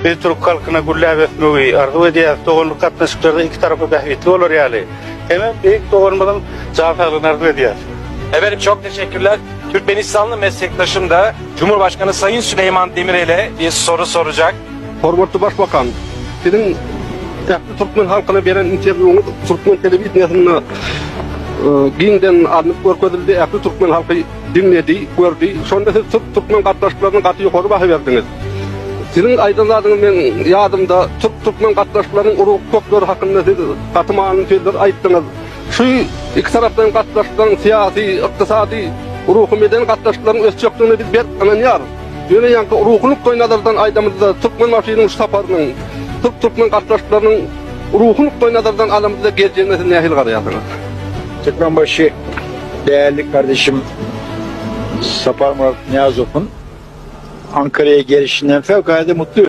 Biz türk halkyna gülläp ösmegi arzuw edýäris, doganlyk gatnaşyklarda iki tarapa bähbitli bolar ýaly. Hemem beýik doganymyzyň jan saglygyny arzuw edýäris. Efendim çok teşekkürler. Türkmenistanlı meslektaşım da Cumhurbaşkanı Sayın Süleyman Demirel'e bir soru soracak. Hormatly Başbakan, siziň ähli türkmen halkyna beren interwýuňyz türkmen telewideniýesinde giňden alnyp görkezildi, ähli türkmen halky diňledi, gördi. Şonda siz türk-türkmen gatnaşyklaryna gaty ýokary baha berdiňiz. Siziň aýdan zadyňyz meň ýadymda, türk-türkmen gatnaşyklarynyň urug kökleri hakynda siz gaty manyly sözler aýtdyňyz. Şu ikitaraplaýyn gatnaşyklaryň syýasy, ykdysady, ruhy-medeni gatnaşyklaryň ösjekdigine biz berk ynanýarys. Ýöne ýaňky ruhy nukdaýnazardan aýdamyzda Türkmenbaşynyň şu saparynyň türk-türkmen gatnaşyklarynyň ruhy nukdaýnazardan alamyzda geljegine siz nähili garaýarsyňyz? Türkmenbaşy değerli kardeşim Saparmurat Niyazov'un Ankara'ya gelişinden fevkalade mutluyum.